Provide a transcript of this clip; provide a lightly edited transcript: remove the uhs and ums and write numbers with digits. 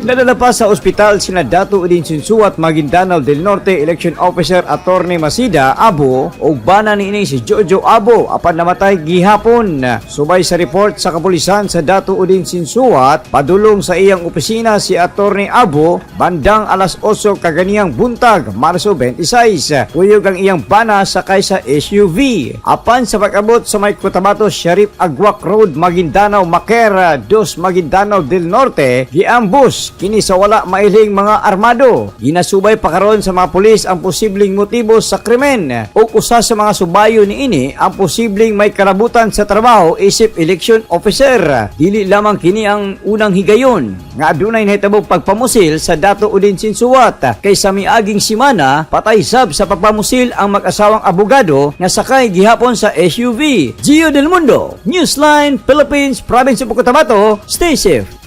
Nadala pa sa ospital sina Datu Odin Sinsuat Maguindanao del Norte Election Officer Attorney Masida Abo ug bana niini si Jojo Abo, apan namatay gihapon. Subay sa report sa kapulisan sa Datu Odin Sinsuat, padulong sa iyang opisina si Attorney Abo bandang alas 8 kaganihang buntag, Marso 26. Kuyog ang iyang bana sakay sa SUV. Apan sa pag-abot sa may Cotabato Shariff Aguak Road, Maguindanao, Maquer, Dos, Maguindanao del Norte, giambus kini sa wala mailhing mga armado. Ginasubay pa karon sa mga pulis ang posibleng motibo sa krimen ug usa sa mga subayo niini ang posibleng may kalabutan sa trabaho isip election officer. Dili lamang kini ang unang higayon nga adunay nahitabo pagpamusil sa Datu Odin Sinsuat kay sa miaging simana, patay sab sa pagpamusil ang mag-asawang abogado nga sakay gihapon sa SUV. Gio del Mundo, Newsline Philippines, Province of Cotabato. Stay safe.